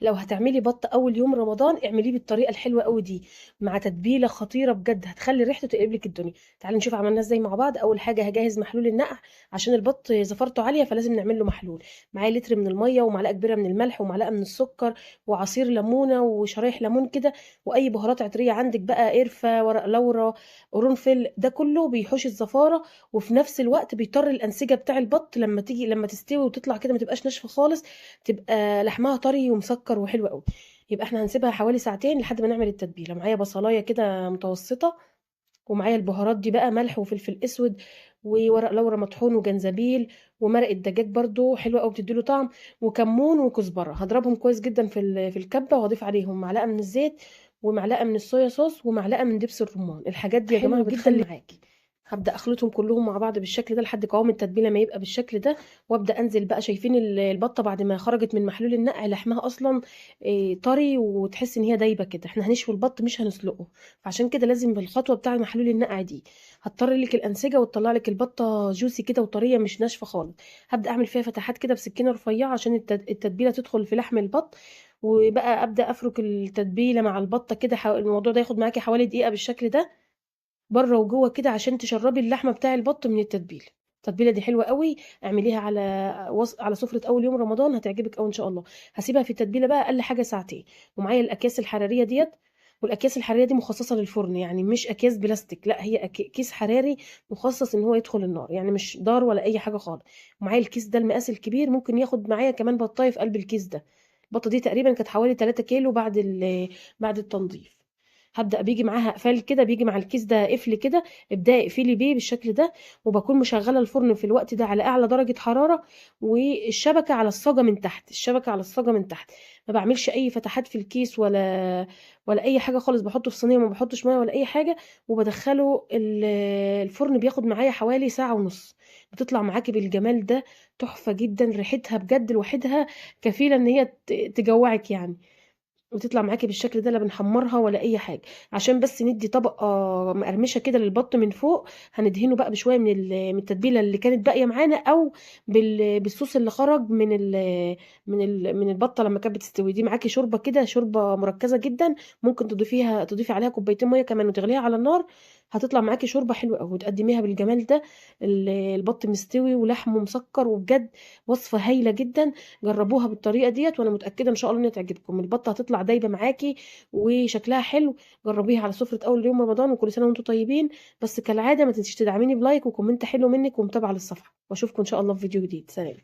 لو هتعملي بط اول يوم رمضان اعمليه بالطريقة الحلوة قوي دي مع تتبيله خطيرة بجد، هتخلي ريحته تقلب لك الدنيا. تعالي نشوف عملناه ازاي مع بعض. اول حاجة هجهز محلول النقع عشان البط زفرته عالية فلازم نعمل له محلول. معايا لتر من المية ومعلقة كبيرة من الملح ومعلقة من السكر وعصير ليمونه وشرايح ليمون كده، واي بهارات عطريه عندك بقى، قرفه، ورق لورا، قرنفل، ده كله بيحوش الزفاره وفي نفس الوقت بيطر الانسجة بتاع البط لما تيجي لما تستوي وتطلع كده ما تبقاش ناشفة خالص، تبقى لحمها طري ومسكر وحلو قوي. يبقى احنا هنسيبها حوالي ساعتين لحد ما نعمل التتبيله. معايا بصلايه كده متوسطه، ومعايا البهارات دي بقى، ملح وفلفل اسود وورق لورا مطحون وجنزبيل ومرق الدجاج برده حلوة قوي بتديله طعم، وكمون وكزبره. هضربهم كويس جدا في الكبه، واضيف عليهم معلقه من الزيت ومعلقة من الصويا صوص ومعلقة من دبس الرمان. الحاجات دي يا جماعة حلو جدا بتخلي معاكي. هبدا اخلطهم كلهم مع بعض بالشكل ده لحد قوام التتبيله ما يبقى بالشكل ده، وابدا انزل بقى. شايفين البطة بعد ما خرجت من محلول النقع لحمها اصلا طري وتحس ان هي دايبه كده. احنا هنشوي البط مش هنسلقه، فعشان كده لازم بالخطوه بتاع محلول النقع دي هتطري لك الانسجة وتطلع لك البطة جوسي كده وطريه مش ناشفة خالص. هبدا اعمل فيها فتحات كده بسكينة رفيعة عشان التتبيله تدخل في لحم البط، وبقى ابدا افرك التتبيله مع البطة كده. الموضوع ده ياخد معاكي حوالي دقيقة بالشكل ده، بره وجوه كده، عشان تشربي اللحمة بتاع البط من التتبيله. التتبيله دي حلوة قوي، اعمليها على سفره اول يوم رمضان هتعجبك قوي ان شاء الله. هسيبها في التتبيله بقى اقل حاجة ساعتين. ومعايا الاكياس الحرارية ديت، والاكياس الحرارية دي مخصصة للفرن، يعني مش اكياس بلاستيك، لا هي كيس حراري مخصص ان هو يدخل النار، يعني مش دار ولا اي حاجة خالص. ومعايا الكيس ده المقاس الكبير، ممكن ياخد معايا كمان بطايه في قلب الكيس ده. البطة دي تقريبا كانت حوالي 3 كيلو بعد التنظيف. هبدأ بيجي معاها قفال كده، بيجي مع الكيس ده قفل كده، ابدأي اقفلي بيه بالشكل ده. وبكون مشغلة الفرن في الوقت ده على أعلى درجة حرارة، والشبكة على الصاجة من تحت، الشبكة على الصاجة من تحت. ما بعملش أي فتحات في الكيس ولا أي حاجة خالص، بحطه في صينية وما بحطش مية ولا أي حاجة، وبدخله الفرن. بياخد معايا حوالي ساعة ونص، بتطلع معاكي بالجمال ده، تحفة جدا، ريحتها بجد لوحدها كفيلة إن هي تجوعك يعني. وتطلع معاكي بالشكل ده، لا بنحمرها ولا اي حاجة، عشان بس ندي طبقه مقرمشه كده للبط من فوق. هندهنه بقى بشوية من التتبيله اللي كانت باقية معانا، او بالصوص اللي خرج من البطة لما كانت بتستوي. دي معاكي شوربة كده، شوربة مركزه جدا، ممكن تضيفي عليها كوبايتين مية كمان وتغليها على النار، هتطلع معاكي شوربة حلوة قوي وتقدميها بالجمال ده. البط مستوي ولحمه مسكر، وبجد وصفه هايلة جدا، جربوها بالطريقة ديت وانا متاكدة ان شاء الله انها تعجبكم. البطة هتطلع دايبه معاكي وشكلها حلو، جربيها على سفره اول يوم رمضان، وكل سنة وانتم طيبين. بس كالعادة ما تنسيش تدعميني ب like و comment حلو منك ومتابعة للصفحه، واشوفكم ان شاء الله في فيديو جديد. سلام.